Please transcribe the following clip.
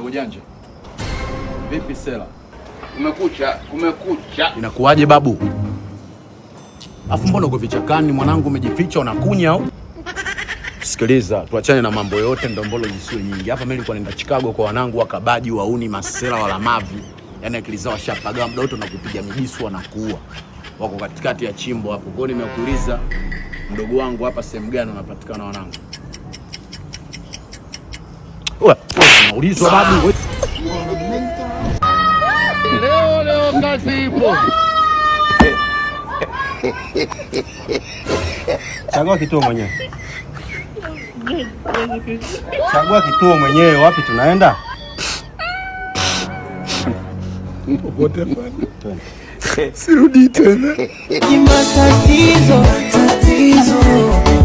Dogo janja. Vipi sela? Kumekucha, kumekucha. Inakuwaje babu? Afu mbona uko vichakani mwanangu, umejificha unakunya au? Sikiliza, tuachane na mambo yote, ndombolo zisiwe nyingi. Hapa mimi nilikuwa naenda Chicago kwa wanangu wakabaji, wauni, masela, wala mavi. Yaani akili zao washapagaa, muda wote nakupiga mijisu wanakuua. Wako katikati ya chimbo hapo. Kwa hiyo nimekuuliza mdogo wangu, hapa sehemu gani unapatikana wanangu? Wewe unaulizwa babu. Wewe. Leo leo kazi ipo. Chagua kituo mwenyewe. Chagua kituo mwenyewe, wapi tunaenda? Popote pale. Sirudi tena. Matatizo, tatizo.